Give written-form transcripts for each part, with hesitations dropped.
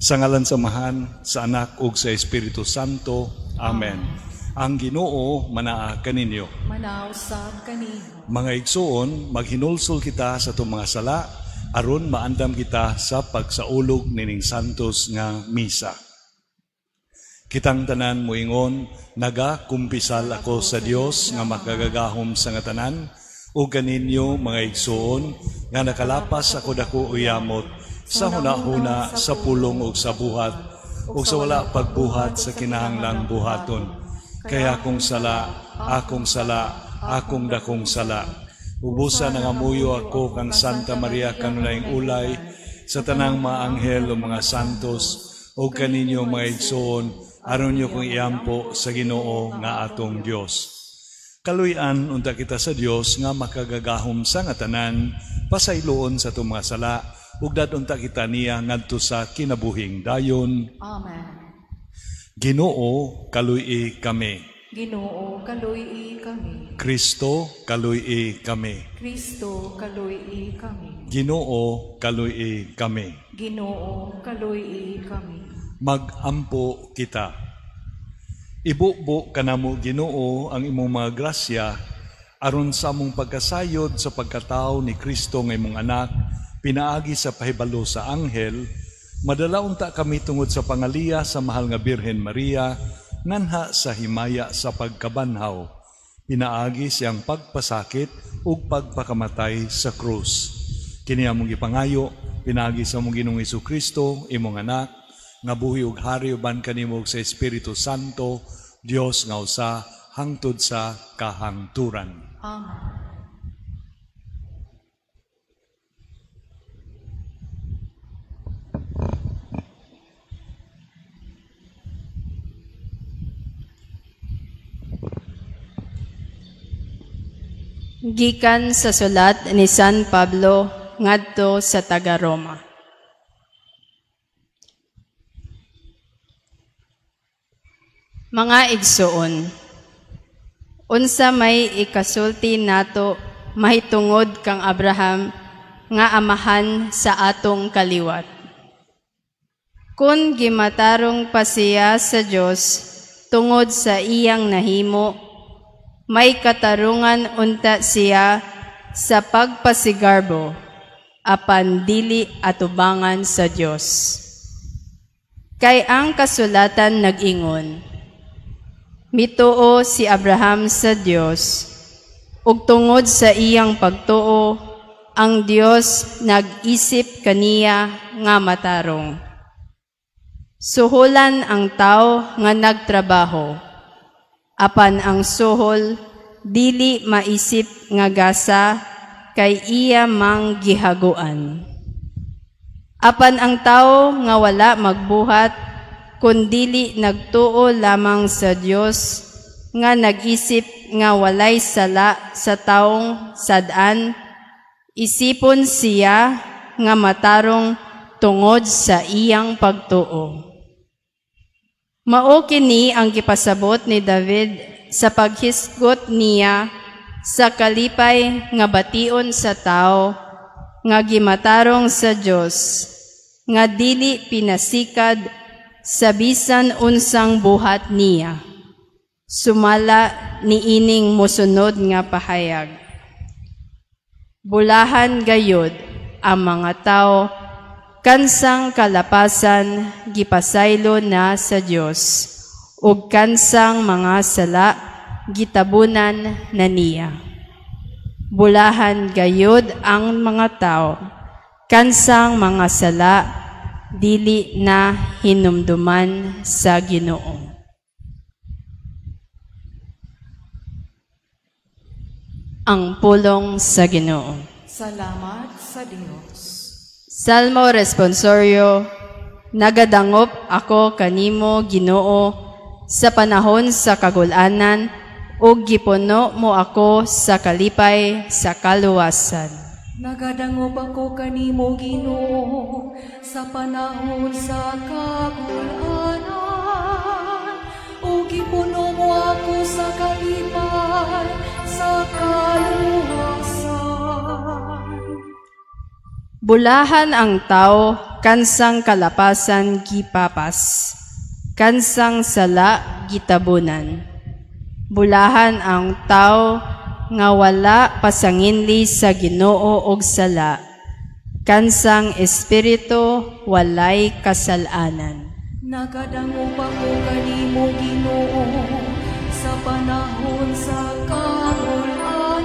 Sa ngalan sa Amahan, sa Anak ug sa Espiritu Santo. Amen. Ang Ginoo manaa kaninyo. Manaa usab kanimo. Mga igsuon, maghinulsol kita sa atong mga sala aron maandam kita sa pagsaulog nining santos nga misa. Kitang tanan moingon, nagakumpisal ako sa Dios nga makagagahom sa nga tanan ug kaninyo mga igsuon nga nakalapas ako dako uyamot sa hunahuna, sa pulong ug sa buhat ug sa wala pagbuhat sa kinahanglang buhaton. Kay akong sala, akong sala, akong dakong sala. Ubusa nangamuyo ako kang Santa Maria kanunayng ulay, sa tanang mga anghel o mga santos, ug kaninyo mga igsoon, aron niyo kong iampo sa Ginoo nga atong Dios. Kaluy-an unta kita sa Dios nga makagagahom sa nga tanan, pasayloon sa atong mga sala, ug dad-on ta kita niya ngadto sa kinabuhing dayon. Amen. Ginoo, kaluy-i kami. Ginoo, kaluy-i kami. Kristo, kaluy-i kami. Kristo, kaluy-i kami. Ginoo, kaluy-i kami. Ginoo, kaluy-i kami. Magampo kita. Ibubo kanamo Ginoo ang imong mga grasya aron sa among pagkasayod sa pagkatao ni Kristo nga imong anak, pinaagi sa pahibalo sa anghel, madala unta kami tungod sa pangaliya sa mahal nga Birhen Maria, nganha sa himaya sa pagkabanhaw, pinaagi siyang pagpasakit ug pagpakamatay sa krus. Kini among gipangayo, pinaagi sa among Ginoong Hesus-Kristo, imong anak, nga buhi ug hari uban kanimo sa Espiritu Santo, Dios nga usa hangtod sa kahangturan. Amen. Gikan sa sulat ni San Pablo ngadto sa taga-Roma. Mga igsoon, unsa may ikasulti nato mahitungod kang Abraham nga amahan sa atong kaliwat? Kun gimatarong pa siya sa Dios tungod sa iyang nahimo, may katarungan unta siya sa pagpasigarbo, apan dili atubangan sa Dios. Kay ang kasulatan nag-ingon, mituo si Abraham sa Dios, ug tungod sa iyang pagtuo, ang Dios nag-isip kaniya nga matarong. Suhulan ang tao nga nagtrabaho, apan ang suhol dili maisip nga gasa kay iya mang gihaguan. Apan ang tao nga wala magbuhat, kundili nagtuo lamang sa Dios nga nag-isip nga walay sala sa taong sad-an, isipon siya nga matarong tungod sa iyang pagtuo. Mao kini ang gipasabot ni David sa paghisgot niya sa kalipay nga bation sa tao nga gimatarong sa Dios, nga dili pinasikad sa bisan unsang buhat niya. Sumala niining mosunod nga pahayag. Bulahan gayod ang mga tao kansang kalapasan gipasaylo na sa Dios, ug kansang mga sala gitabunan na niya. Bulahan gayod ang mga tao kansang mga sala dili na hinumduman sa Ginoo. Ang pulong sa Ginoo. Salamat sa Dios. Salmo Responsorio. Nagadangop ako kanimo Ginoo sa panahon sa kagulanan, ug gipuno mo ako sa kalipay sa kaluwasan. Nagadangop ako kanimo Ginoo sa panahon sa kagulanan, ug gipuno mo ako sa kalipay sa kaluwasan. Bulahan ang tao kansang kalapasan gipapas, kansang sala gitabunan. Bulahan ang tao nga wala pasanginli sa Ginoo og sala, kansang espiritu walay kasalanan. Nagadangop ako kanimo, Ginoo, sa panahon sa kagul-anan,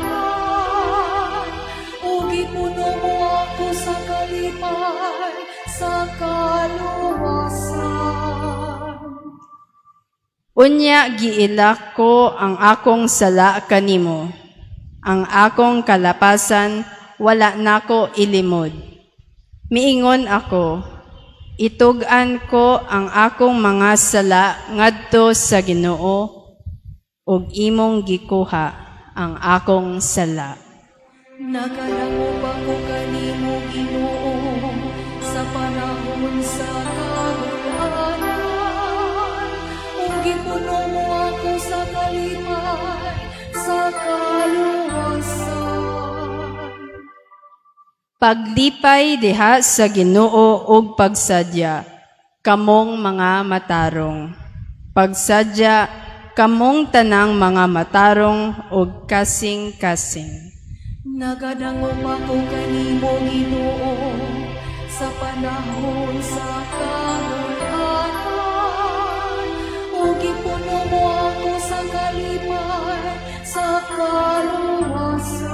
ug gipuno mo ako sa kalipay sa kaluwasan. Unya giilak ko ang akong sala kanimo. Ang akong kalapasan wala nako ilimod. Miingon ako, itug-an ko ang akong mga sala ngadto sa Ginoo, ug imong gikuha ang akong sala. Nagadangop ako kanimo, Ginoo, sa panahon sa kagul-anan, ug gipuno mo ako sa kalipay sa kaluwasan. Paglipay diha sa Ginoo ug pagsadya, kamong mga matarong. Pagsadya, kamong tanang mga matarong ug kasing-kasing. Nagadangop ako kanimo, Ginoo, sa panahon sa kagul-anan, ug gipuno mo ako sa kalipay sa kaluwasan.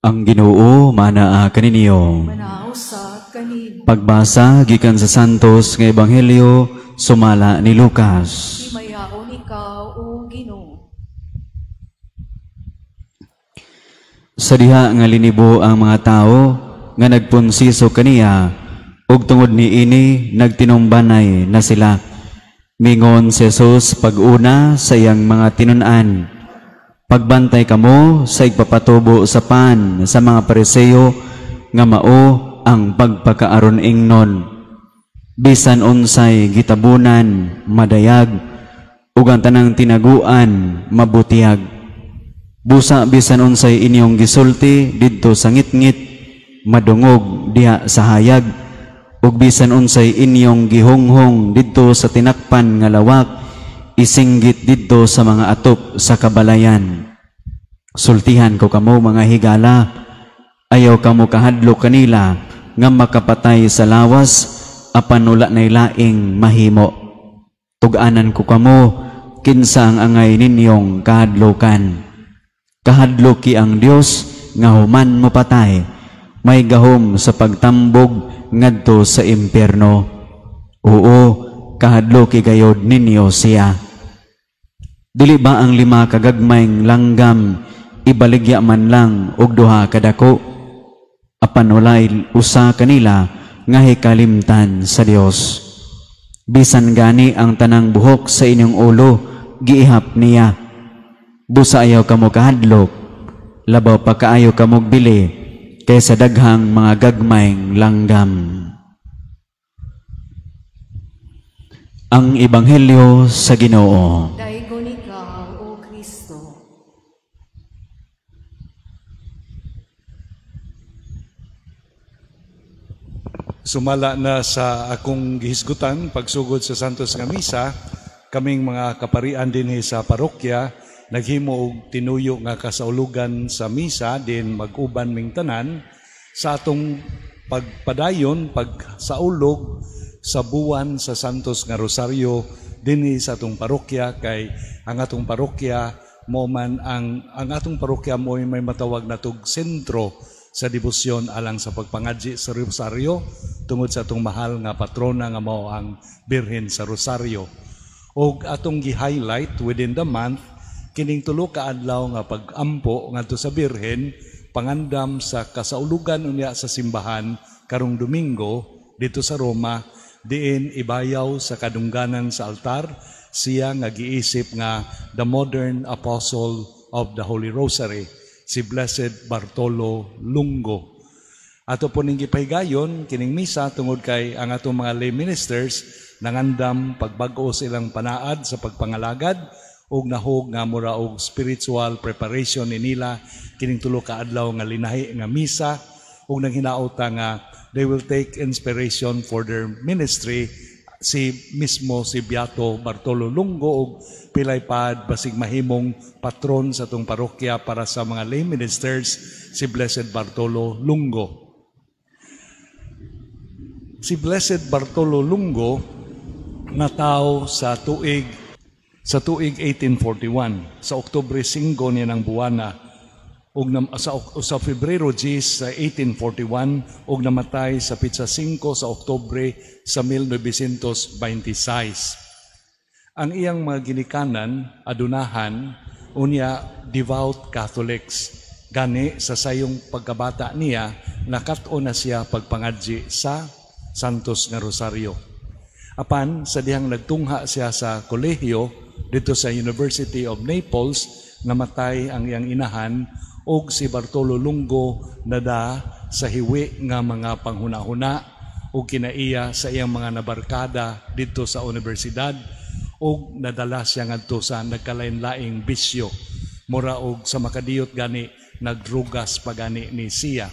Ang Ginoo manaa kaninyo. Manaw sa kanimo. Pagbasa gikan sa Santos nga Ebanghelyo sumala ni Lucas. Himayaon ikaw, o Ginoo. Sa diha nga linibo ang mga tawo nga nagpunsiso kaniya, ug tungod niini nagtinumbanay na sila. Mingon si Jesus pag-una sa iyang mga tinun-an, pagbantay kamo sa igpapatubo sa pan sa mga Pariseo nga mao ang pagpakaaron ingnon. Bisan unsay gitabunan madayag, ug ang tanang tinaguan mabutiyag. Busa bisan unsay inyong gisulti didto sa ngitngit, madungog diha sa hayag, ug bisan unsay inyong gihonghong didto sa tinakpan nga lawak, isinggit didto sa mga atop sa kabalayan. Sultihan ko kamo mga higala, ayaw kamo kahadlok kanila nga makapatay sa lawas, apan wala nay laing mahimo. Tug-anan ko kamo kinsa ang angay ninyong kahadlokan. Kahadloki ang Dios nga human mopatay, may gahom sa pagtambog ngadto sa impyerno. Oo, kahadloki gayod ninyo siya. Dili ba ang 5 kagagmayng langgam ibaligya man lang og 2 kadako? Apan walay usa kanila nga hikalimtan sa Dios. Bisan gani ang tanang buhok sa inyong ulo giihap niya. Busa ayaw kamo kahadlok, labaw pa kaayo kamog bili kaysa daghang mga gagmayng langgam. Ang Ebanghelyo sa Ginoo. Daigon ikaw, O Kristo. Sumala na sa akong gihisgutan pagsugod sa Santos nga Misa, kaming mga kaparian dinhi sa parokya naghimo og tinuyo nga kasaulugan sa misa din mag-uban ming tanan sa atong pagpadayon pagsaulog sa buwan sa Santos nga Rosaryo dinhi sa atong parokya, kay ang atong parokya mo man ang atong parokya mo may matawag natog sentro sa debosyon alang sa pagpangadji sa Rosaryo tungod sa atong mahal nga patrona nga mao ang Birhen sa Rosario. Og atong gi-highlight within the month kining tulo ka adlaw nga pag-ampo ngadto sa Birhen, pangandam sa kasaulugan unya sa simbahan karong Domingo dito sa Roma, diin ibayaw sa kadungganan sa altar siya nga giisip nga the modern apostle of the Holy Rosary, si Blessed Bartolo Longo. Ato po ning gipahigayon kining misa tungod kay ang atong mga lay ministers nangandam pagbag-o sa ilang panaad sa pagpangalagad ug nahog nga mura og spiritual preparation ni nila kining tulo ka adlaw nga linahi nga misa, ug nanghinaot nga they will take inspiration for their ministry si mismo si Beato Bartolo Longo ug pilay pad basig mahimong patron sa atong parokya para sa mga lay ministers si Blessed Bartolo Longo. Si Blessed Bartolo Longo natawo sa tuig 1841 sa Oktubre 5 niya ng buwana ug sa Febrero 10 sa 1841 ug namatay sa petsa 5 sa Oktubre sa 1926. Ang iyang mga ginikanan adunahan unya devout Catholics. Gani sa sayong pagkabata niya, nakat-on na siya pagpangadji sa Santos nga Rosario. Apan sa dihang nagtungha siya sa kolehiyo dito sa University of Naples, namatay ang iyang inahan og si Bartolo Longo nada sa hiwi nga mga panghuna-huna ug kinaiya sa iyang mga nabarkada dito sa universidad, ug nadala siya ngadto sa nagkalain-laing bisyo. Mura og sa makadiyot gani, nagdrugas pa gani ni siya.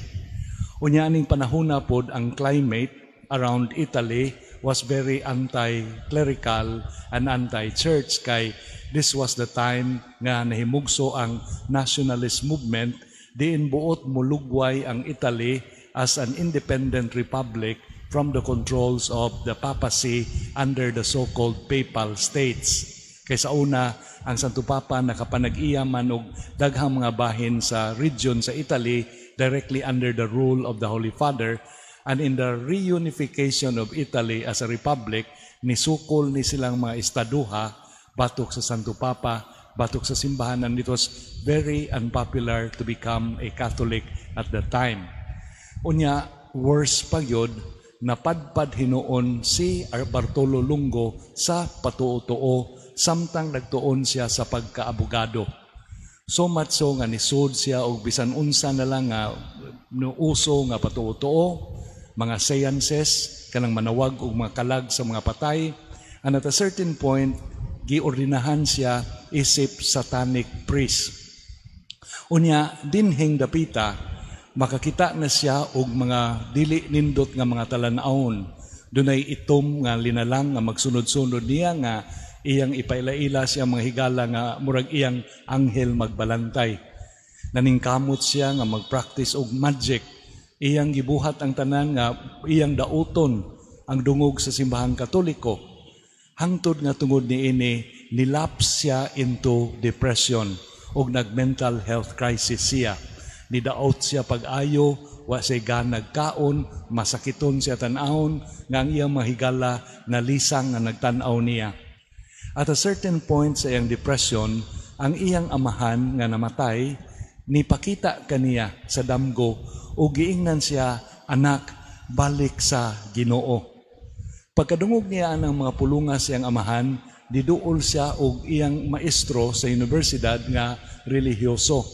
Unya aning panahona pod, ang climate around Italy was very anti-clerical and anti-church kay this was the time nga nahimugso ang nationalist movement, diin buot mulugway ang Italy as an independent republic from the controls of the papacy under the so-called Papal States. Kay sa una, ang Santo Papa nakapanag-iya man og daghang mga bahin sa region sa Italy directly under the rule of the Holy Father, and in the reunification of Italy as a republic, nisukol ni silang mga estaduha batok sa Santo Papa, batok sa simbahan, and it was very unpopular to become a Catholic at that time. Unya, worse pa gyud, napadpad hinuon si Bartolo Longo sa patuo-tuo samtang nagtuon siya sa pagkaabogado. So much so nga nisud siya og bisan unsa na lang nga no uso nga patuo-tuo, mga seances, kanang manawag og mga kalag sa mga patay, and at a certain point, giordinahan siya isip satanic priest. Unya, dinhing dapita, makakita na siya og mga dili nindot nga mga talan-awon. Dunay itom nga linalang nga magsunod-sunod niya nga iyang ipaila-ila siya mga higala nga murag iyang anghel magbalantay. Naningkamot siya nga magpractice og magic. Iyang gibuhat ang tanan nga iyang dauton ang dungog sa simbahang Katoliko. Hangtod nga tungod niini, nilapse siya into depression ug nag-mental health crisis siya. Nidaot siya pag-ayo, wa siya ganag kaon, masakiton siya tan-awon, nga ang iyang mahigala nalisang nga nagtan-aw niya. At a certain point sa iyang depression, ang iyang amahan nga namatay, nipakita kaniya sa damgo ug giingnan siya, "Anak, balik sa Ginoo." Pagkadungog niya ang mga pulunga sa iyang amahan, diduol siya og iyang maestro sa universidad nga relihiyoso.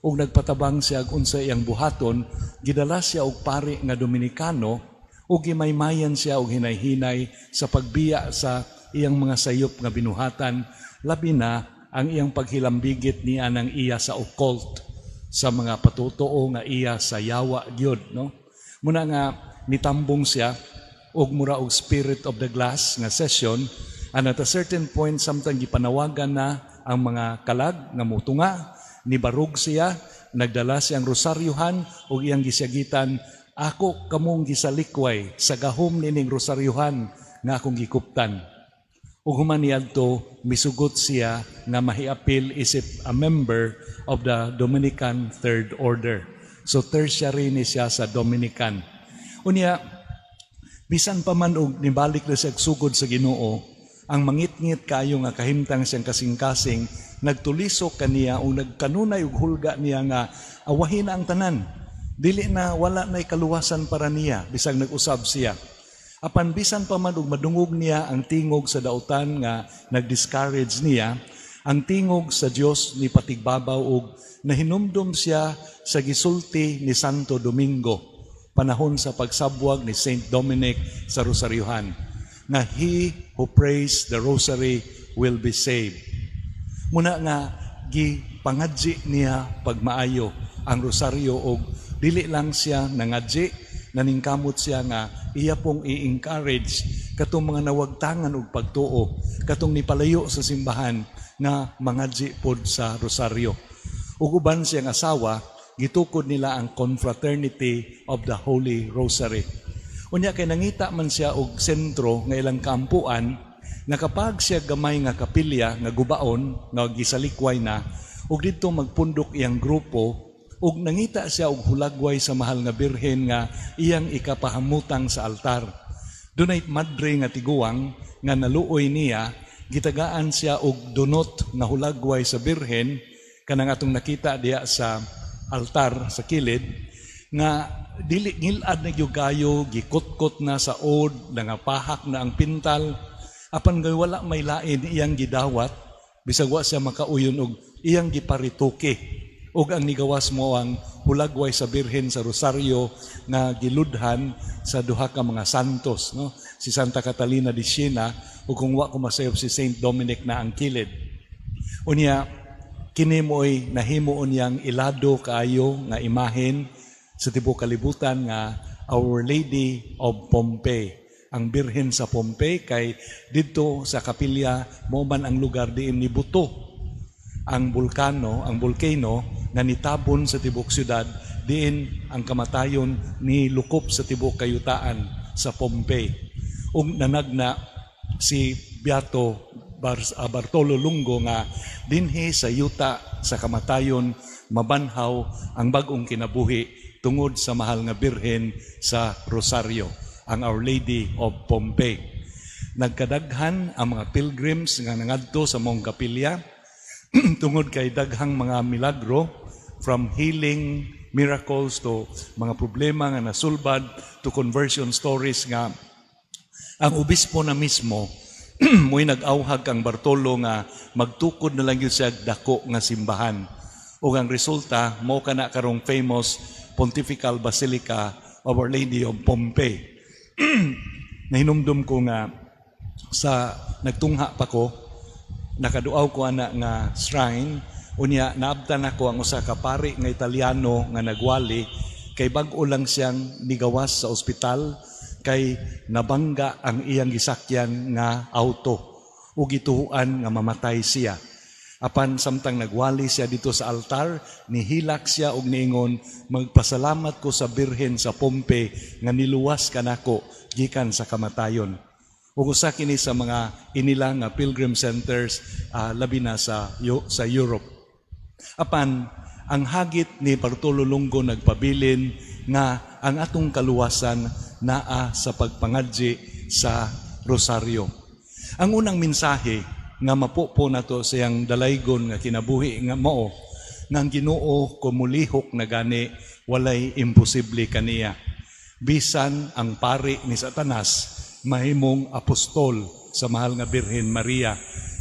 Ug nagpatabang siya og unsa iyang buhaton, gidala siya og pari nga Dominikano ug gimaymayan siya og hinay-hinay sa pagbiya sa iyang mga sayop nga binuhatan, labi na ang iyang paghilambigit niya ng iya sa occult, sa mga patutuo nga iya sa yawa gyud, no? Muna nga nitambong siya og mura og spirit of the glass nga session, and at a certain point, samtang gipanawagan na ang mga kalag nga mutunga, nibarog siya, nagdala siyang rosaryuhan ug iyang gisagitan, "Ako kamong gisalikway sa gahom nining rosaryuhan nga akong gikuptan." Ug human niadto, misugot siya nga mahiapil isip a member of the Dominican Third Order. So tertiary ni siya sa Dominican. Unya, bisan pa man og nibalik na siya sugod sa Ginoo, ang mangitngit kayo nga kahimtang siyang kasing-kasing nagtulisok kaniya o nagkanunay og hulga niya nga awahin na ang tanan. Dili na, wala na kaluwasan para niya bisag nag-usab siya. Apan bisan pa man og madungog niya ang tingog sa dautan nga nag-discourage niya, ang tingog sa Dios ni patigbabaw og nahinumdum siya sa gisulti ni Santo Domingo panahon sa pagsabwag ni Saint Dominic sa Rosaryohan nga "He who prays the rosary will be saved." Muna nga gipangadji niya pagmaayo ang rosaryo og dili lang siya nangadji, naningkamot siya nga iya pong i-encourage katong mga nawagtangan og pagtuo, katong nipalayo sa simbahan nga mangadji pod sa rosaryo. Ug uban siyang asawa, gitukod nila ang Confraternity of the Holy Rosary. Unya kay nangita man siya og sentro nga ilang kaampuan, nakapag siya gamay nga kapilya nga gubaon nga gisalikway na ug didto magpundok iyang grupo, ug nangita siya og hulagway sa Mahal nga Birhen nga iyang ikapahamutang sa altar. Dunay madre nga tiguang nga naluoy niya, gitagaan siya og dunot nga hulagway sa Birhen, kanang atong nakita diya sa altar sa kilid, nga dili ngilad na gyud kayo, gikutkot na sa od, nangapahak na ang pintal, apan gay wala may lain, iyang gidawat bisag wa siya makauyon og iyang giparituke, ug ang nigawas mo ang hulagway sa Birhen sa Rosario nga giludhan sa duha ka mga santos, no, si Santa Catalina de Siena ug kung wa ko masayop, si Saint Dominic na ang kilid. Unya kini mo'y nahimo niyang ilado kaayo nga imahen sa tibuok kalibutan nga Our Lady of Pompeii, ang Birhen sa Pompeii, kay didto sa kapilya mo man ang lugar diin nibuto ang bulkano, ang volcano nga nitabon sa tibuok syudad, diin ang kamatayon ni lukop sa tibuok kayutaan sa Pompeii. Ug nanagna si Beato Bartolo Longo nga dinhi sa yuta sa kamatayon mabanhaw ang bag-ong kinabuhi tungod sa Mahal nga Birhen sa Rosario, ang Our Lady of Pompeii. Nagkadaghan ang mga pilgrims nga nangadto sa mong kapilya tungod kay daghang mga milagro, from healing miracles to mga problema nga nasulbad to conversion stories, nga ang obispo na mismo mo'y nag-awhag kang Bartolo nga magtukod na lang yun siya dako nga simbahan. Ug ang resulta mo kana karong famous Pontifical Basilica of Our Lady of Pompeii. Nahinumdum ko nga sa nagtungha pa ko, nakaduaw ko ana nga shrine. Unya naabtan ako ang usa ka pari nga Italiano nga nagwali kay bag-o lang siyang nigawas sa ospital kay nabangga ang iyang gisakyan nga auto ug gituhuan nga mamatay siya. Apan samtang nagwali siya dito sa altar, nihilak siya og niingon, "Magpasalamat ko sa Birhen sa Pompeii nga niluwas kanako gikan sa kamatayon." Ug usa kini sa mga inila nga pilgrim centers, labi na sa Europe. Apan ang hagit ni Bartolo Longo nagpabilin nga ang atong kaluwasan naa sa pagpangadji sa Rosaryo. Ang unang mensahe nga mapupo nato sa iyang dalaygon nga kinabuhi nga mao nga ang Ginoo kumulihok na gani, walay imposible kaniya. Bisan ang pari ni Satanas mahimong apostol sa Mahal nga Birhen Maria,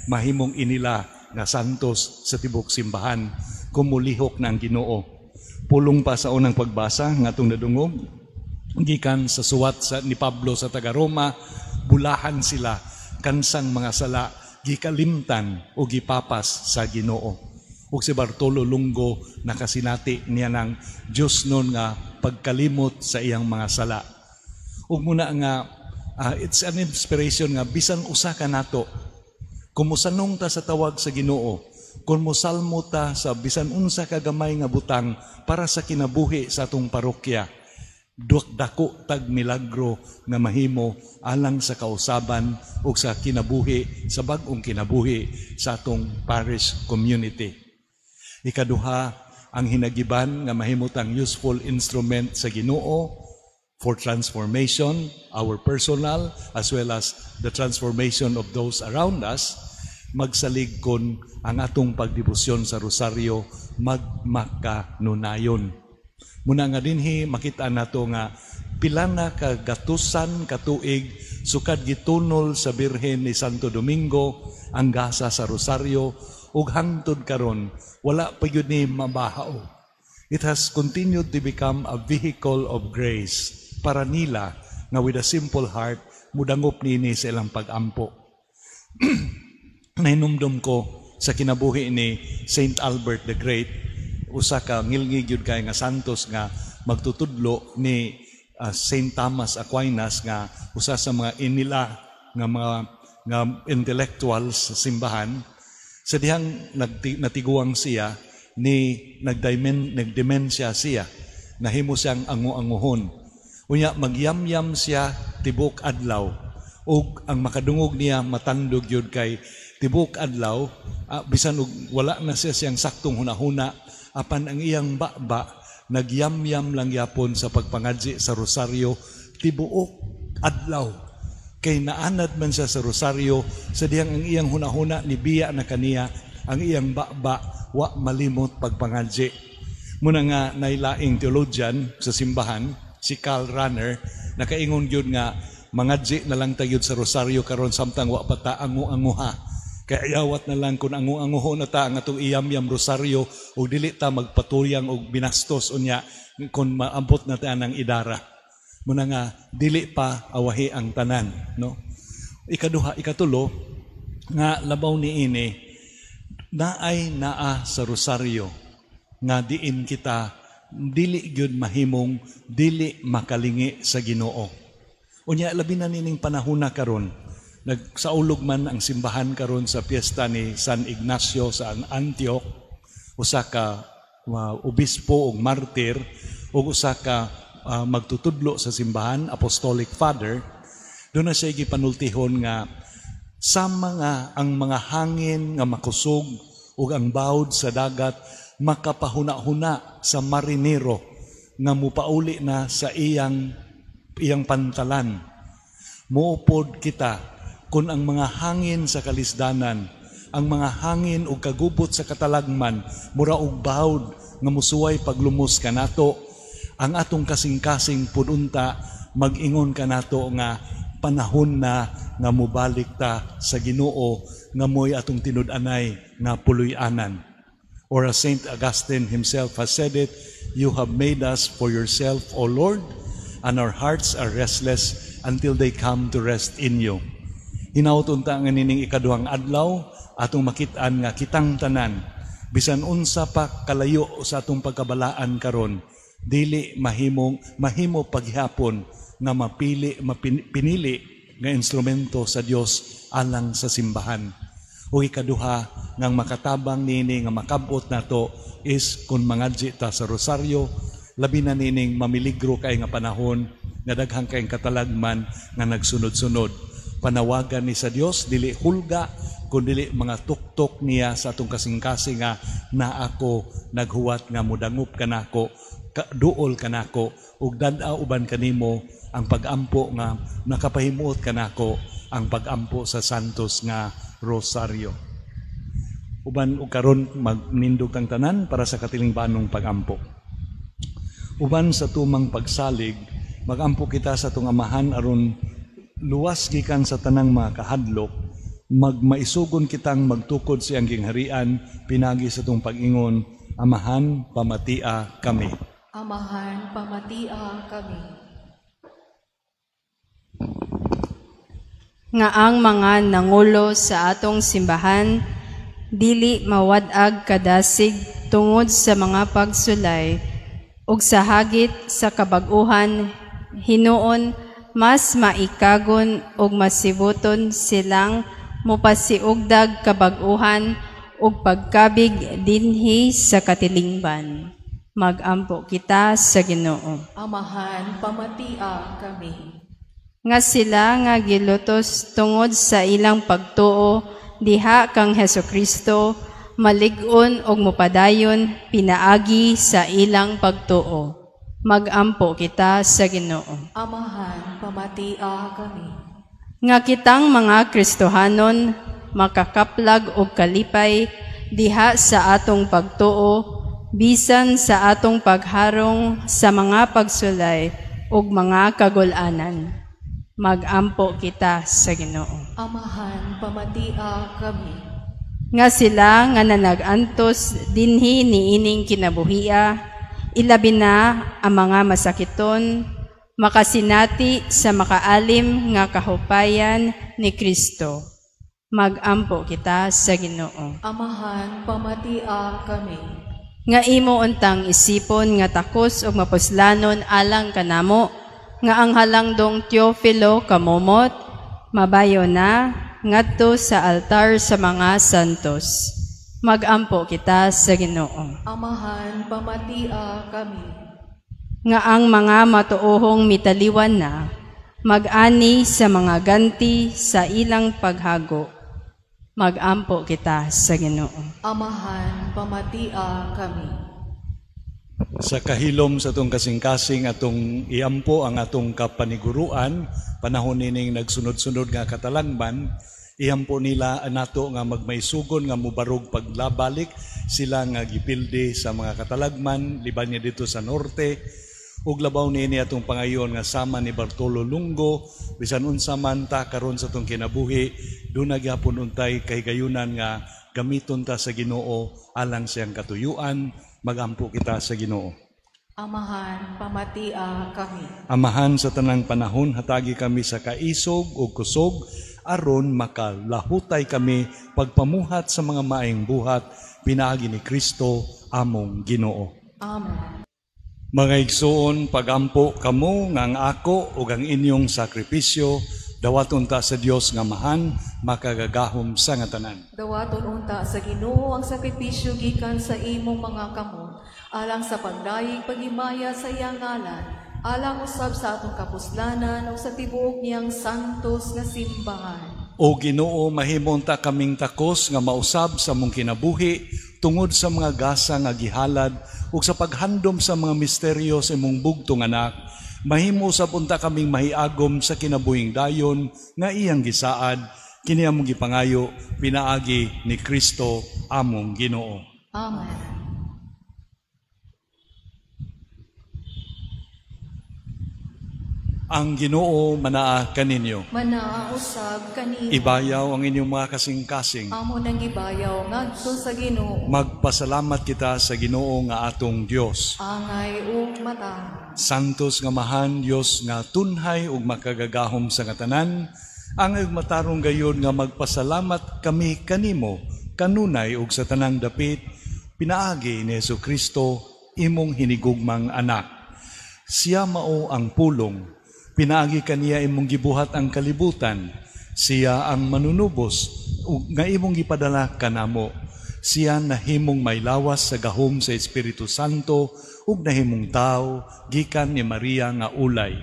mahimong inila nga santos sa tibok simbahan, kumulihok na ang Ginoo. Pulong pa sa unang pagbasa nga atong nadungog gikan sa suwat ni Pablo sa taga Roma, bulahan sila kansang mga sala gikalimtan o gipapas sa Ginoo. Ug si Bartolo Longo nakasinati niya ng Diyos nun nga pagkalimot sa iyang mga sala. Ug muna nga it's an inspiration nga bisan usa ka nato, kung mosanong ta sa tawag sa Ginoo, kung mosalmo ta sa bisan unsa ka gamay nga butang para sa kinabuhi sa atong parokya, dako tag milagro nga mahimo alang sa kausaban ug sa kinabuhi, sa bag-ong kinabuhi sa atong parish community. Ikaduha, ang hinagiban nga mahimutang useful instrument sa Ginoo for transformation, our personal as well as the transformation of those around us, magsalig kon ang atong pagdebosyon sa rosaryo magmakanunayon. Muna nga dinhi makita nato nga pila na ka gatusan katuig sukad gitunol sa Birhen ni Santo Domingo ang gasa sa rosaryo ug hangtod karon wala pa gyud ni mabahaw. It has continued to become a vehicle of grace para nila nga with a simple heart mudangop nini sa ilang pagampo. Nahinumdum ko sa kinabuhi ni Saint Albert the Great, usa ka ngilngig gyud kay nga santos nga magtutudlo ni Saint Thomas Aquinas nga usa sa mga inila nga mga nga intellectuals sa simbahan. Sa dihang natiguang siya ni nagdemensya siya, nahimo siyang angu-anguhon. Unya magyamyam siya tibok adlaw ug ang makadungog niya matandog gyud kay tibok adlaw, bisan og wala na siya siyang saktong hunahuna, apan ang iyang baba nagyamyam lang yapon sa pagpangadji sa rosaryo tibuok adlaw. Kay naanad man siya sa rosaryo, sa dihang ang iyang hunahuna ni biya na kaniya, ang iyang baba wa malimot pagpangadji. Muna nga nailaing theologian sa simbahan, si Karl Rahner, nakaingon gyud nga mangadji na lang tagyod sa rosaryo karon samtang wa pa ta angu-anguha. Kaya ayawat na lang kung angu-anguho na ta ang atong iyam-yam rosaryo ug dili ta magpatuyang og binastos unya kung maabot na ta ng idara. Muna nga dili pa awahi ang tanan, no? Ikaduha, ikatulo nga labaw niini, naay naa sa rosaryo nga diin kita dili gyud mahimong dili makalingi sa Ginoo. Unya labi na nining panahona karon, nagsaulog man ang simbahan karon sa piyesta ni San Ignacio sa Antioch, usa ka obispo ug martir ug usa ka magtutudlo sa simbahan, apostolic father. Doon na siya gipanultihon nga sama nga ang mga hangin nga makusog ug ang bawd sa dagat makapahuna-huna sa marinero nga mupauli na sa iyang iyang pantalan. Muupod kita kung ang mga hangin sa kalisdanan, ang mga hangin ug kagubot sa katalagman, mura og bawd nga musuway paglumos kanato, ang atong kasing-kasing pud unta mag-ingon kanato nga panahon na nga mobalik ta sa Ginoo nga mo'y atong tinud-anay nga puloy-anan. Or as Saint Augustine himself has said it, "You have made us for yourself, O Lord, and our hearts are restless until they come to rest in you." Hinaut unta nga nining ikaduhang adlaw atong makit-an nga kitang tanan, bisan unsa pa kalayo sa atong pagkabalaan karon, dili mahimong mahimo paghihapon nga mapili pinili nga instrumento sa Dios alang sa simbahan. O ikaduha nga makatabang nini nga makabot nato is kung mangadji ta sa rosaryo, labi na nining mamiligro kay nga panahon nga daghang kayong katalagman nga nagsunod-sunod. Panawagan ni sa Dios dili hulga kun dili mga tuktok niya sa atong kasing-kasing nga naa ko naghuwat nga mudangop kanako, duol kanako ug dad-a uban kanimo ang pagampo nga nakapahimuot kanako ang pagampo sa Santos nga Rosaryo. Uban og karon magnindog tang tanan para sa katilingbanong pagampo. Uban sa tumang pagsalig, magampo kita sa atong Amahan aron luwas gikan sa tanang mga kahadlok, magmaisugon kitang magtukod sa iyang gingharian pinagi sa atong pag-ingon, Amahan, pamatia kami. Amahan, pamatia kami. Nga ang mga nangulo sa atong simbahan dili mawad-ag kadasig tungod sa mga pagsulay ug sa hagit sa kabag-uhan, hinuon mas maikagon ug masibuton silang mopasiugdag kabag-uhan ug pagkabig dinhi sa katilingban. Magampo kita sa Ginoo. Amahan, pamatia kami. Nga sila nga gilutos tungod sa ilang pagtuo diha kang Hesukristo, malig-on og mopadayon pinaagi sa ilang pagtuo. Magampo kita sa Ginoo. Amahan, pamatia kami. Nga kitang mga Kristohanon makakaplag og kalipay diha sa atong pagtuo bisan sa atong pagharong sa mga pagsulay ug mga kagul-anan. Magampo kita sa Ginoo. Amahan, pamatia kami. Nga sila nga nanag-antos dinhi niining kinabuhia, ilabi na ang mga masakiton, makasinati sa makaalim nga kahupayan ni Kristo. Magampo kita sa Ginoo. Amahan, pamatia kami. Nga imo untang isipon nga takos ug mapuslanon alang kanamo, nga ang halangdong Teofilo kamomot, mabayo na ngadto sa altar sa mga santos. Magampo kita sa Ginoo. Amahan, pamatia kami. Nga ang mga matuohong mitaliwan na, mag-ani sa mga ganti sa ilang paghago. Magampo kita sa Ginoo. Amahan, pamatia kami. Sa kahilom sa atong kasing-kasing atong iampo ang atong kapaniguruan, panahon nining nagsunod-sunod nga katalangman, iampo nila nato nga magmaysugon nga mubarog paglabalik sila nga gipildi sa mga katalagman liban niya dito sa norte. Ug labaw niini atong pangayon nga sama ni Bartolo Lungo, bisan unsa man ta karon sa atong kinabuhi, duna gyapon untay kahigayunan nga gamiton ta sa Ginoo alang siyang katuyuan. Magampo kita sa Ginoo. Amahan, pamatia kami. Amahan, sa tanang panahon hatagi kami sa kaisog ug kusog aron makalahutay kami pagpamuhat sa mga maayong buhat pinaagi ni Kristo among Ginoo. Amen. Mga igsoon, pagampo kamo nga ang ako ug ang inyong sakripisyo dawaton ta sa Dios nga Amahan makagagahom sa nga tanan. Dawaton unta sa Ginoo ang sakripisyo gikan sa imong mga kamot alang sa pagdayeg paghimaya sa iyang ngalan, alang usab sa atong kapuslanan ug sa tibuok niyang santos nga simbahan. O Ginoo, mahimo unta kaming takos nga mausab sa among kinabuhi tungod sa mga gasa nga gihalad ug sa paghandom sa mga misteryo sa imong bugtong anak. Mahimo usab unta kaming mahiagom sa kinabuhing dayon nga iyang gisaad, kini among gipangayo pinaagi ni Kristo among Ginoo. Amen. Ang Ginoo manaa kaninyo. Manaa usab kanimo. Ibayaw ang inyong mga kasing-kasing. Amo nang gibayaw ngadto sa Ginoo. Magpasalamat kita sa Ginoo nga atong Dios. Angay ug mata. Santos nga Amahan, Dios nga tunhay ug makagagahom sa katanan, angay ug matarong gayod nga magpasalamat kami kanimo kanunay ug sa tanang dapit pinaagi ni Hesukristo imong hinigugmang anak. Siya mao ang pulong. Pinaagi kaniya imong gibuhat ang kalibutan. Siya ang manunubos ug nga imong gipadala kanamo. Siya nahimong may lawas sa gahom sa Espiritu Santo ug nahimong tawo gikan ni Maria nga ulay.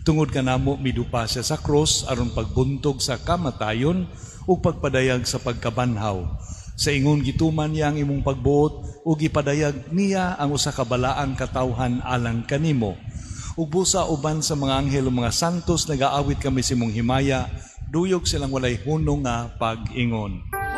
Tungod kanamo midupa siya sa krus aron pagbuntog sa kamatayon ug pagpadayag sa pagkabanhaw. Sa ingon gituman niya ang imong pagbuot ug gipadayag niya ang usa ka balaang katawhan alang kanimo. Ug busa uban sa mga anghel ug mga santos nagaawit kami sa imong himaya, duyog silang walay hunong nga pag-ingon. Santos,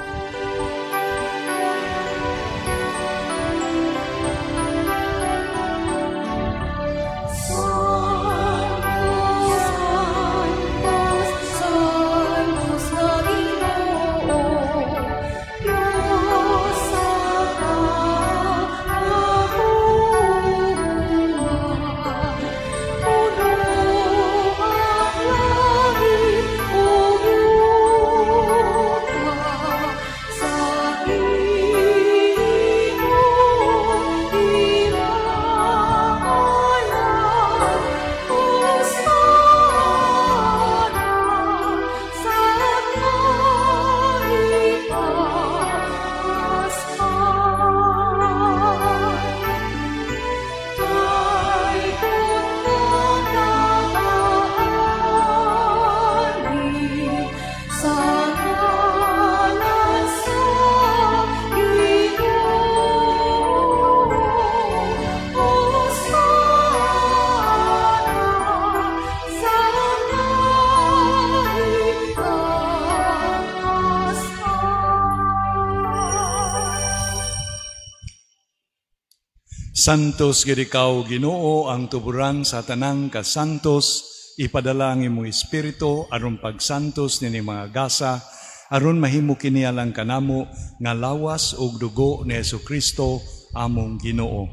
Santos gid ikaw, Ginoo, ang tuburan sa tanang kasantos, ipadala ang imong espiritu aron pagsantos nining mga gasa, aron mahimo kini alang kanamo nga lawas ug dugo ni Hesukristo among Ginoo.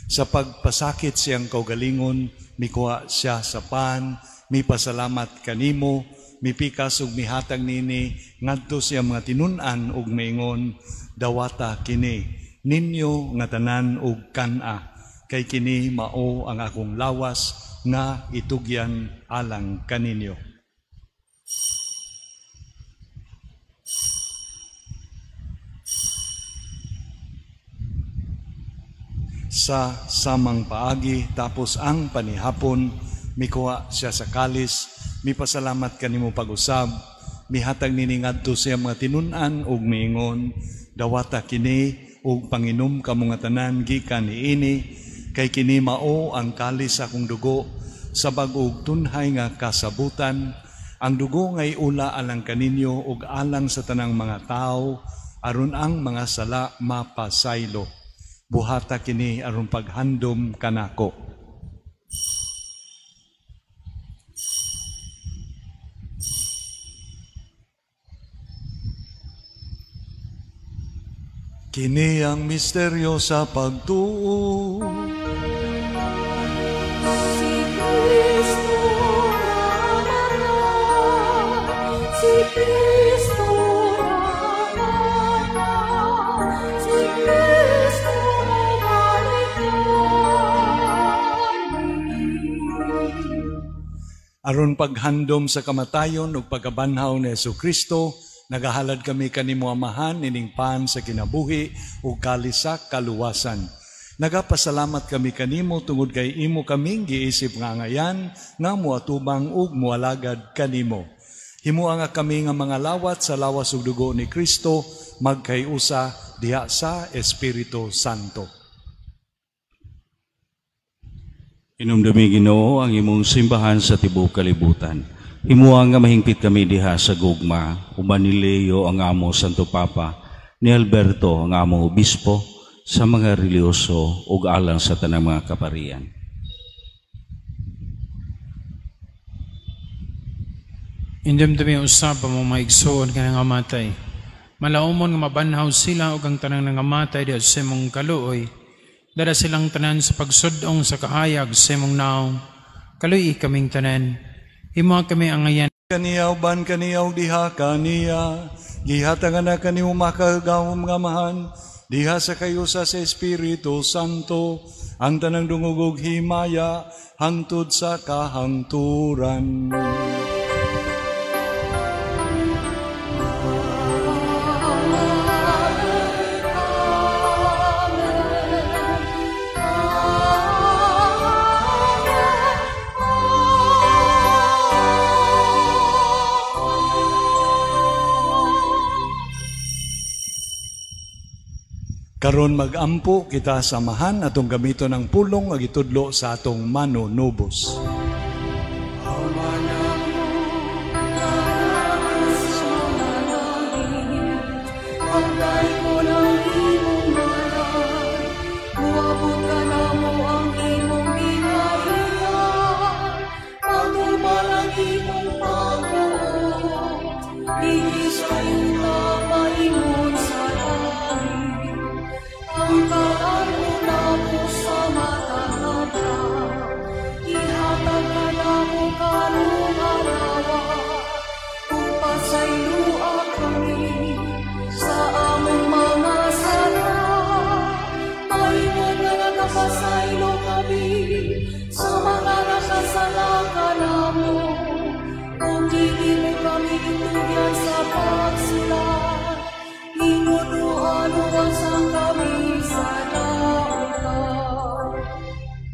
Sa pagpasakit siyang kaugalingon, mikuha siya sa pan, mipasalamat kanimo, mipikas ug mihatag nini ngadto siya mga tinun-an ug miingon, dawata kini ninyo nga tanan ug kan-a, kay kini mao ang akong lawas nga itugyan alang kaninyo. Sa samang paagi tapos ang panihapon, mikuha siya sa kalis, mipasalamat kanimo pag-usab, mihatag nini ngadto siya mga tinun-an ug miingon, dawata kini ug panginom kamo nga tanan gikan niini, kay kini mao ang kalis sa akong dugo sa bag-ong tunhay nga kasabutan, ang dugo nga iula alang kaninyo ug alang sa tanang mga tawo, aron ang mga sala mapasaylo. Buhata kini aron paghandom kanako. Kini ang misteryo sa pagtuo. Si Kristo namatay, si Kristo namatay, si Kristo mobalik kani. Aron paghandom sa kamatayon ug pagkabanhaw ni Hesukristo, nagahalad kami kanimo Amahan ining pan sa kinabuhi ug kalis sa kaluwasan. Nagapasalamat kami kanimo tungod kay imo kaming giisip nga angayan nga moatubang ug moalagad kanimo. Himoa nga kami nga mga lawat sa lawas ug dugo ni Kristo magkayusa diha sa Espiritu Santo. Hinumdumi Ginoo ang imong simbahan sa tibuok kalibutan. Himoa nga mahingpit kami diha sa gugma, uban ni Leo ang amo Santo Papa, ni Alberto ang among obispo, sa mga relihiyoso ug alang sa tanang mga kaparian. Indumdumi usab ang mga igsoon nga nangamatay. Malaumon nga mabanhaw sila ug ang tanang nangamatay diha sa imong kaluoy. Dala silang tanan sa pagsud-ong sa kahayag sa imong naong. Kaluoy kaming tanan. Himoa kami ang ngayan. Kaniya uban kaniya diha kaniya, gihatangan na kanimo makagawom nga amahan, diha sa kayusa sa Espiritu Santo, ang tanang dungog ug himaya hangtod sa kahangturan. Karon magampo kita samahan atong gamiton ang pulong nga gitudlo sa atong manunubos.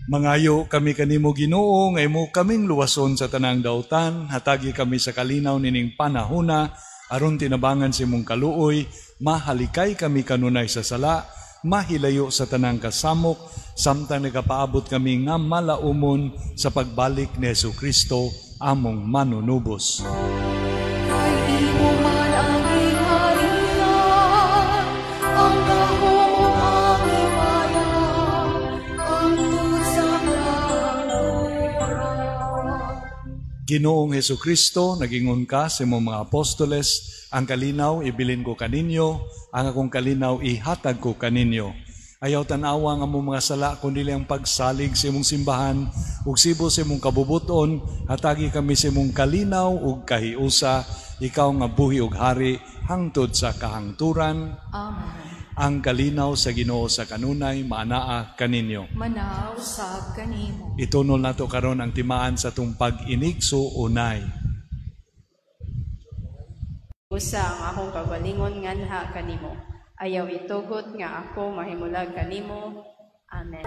Mangayo kami kanimo Ginoo nga imo kaming luwason sa tanang dautan, hatagi kami sa kalinaw nining panahona aron tinabangan sa imong kaluoy, mahalikay kami kanunay sa sala, mahilayo sa tanang kasamok, samtang nagapaabot kami nga malaumon sa pagbalik ni Hesukristo among manunubos. Kay imo man ang gingharian, ang gahom ug ang himaya, Ginoong Hesukristo, nagingon ka sa imong mga apostoles, "Ang kalinaw ibilin ko kaninyo, ang akong kalinaw ihatag ko kaninyo. Ayaw tan-awa ang among mga sala, kundi ang pagsalig sa imong simbahan, ug sibo sa imong kabubuton, hatagi kami sa imong kalinaw ug kahiusa, ikaw nga buhi ug hari hangtod sa kahangturan." Amen. Ang kalinaw sa Ginoo sa kanunay maanaa kaninyo. Manaw usab kanimo. Itunol nato karon ang timaan sa atong pag-inigsuonay. Usa ang akong kaugalingon nganha kanimo. Ayaw itugot nga ako mahimulag kanimo. Amen.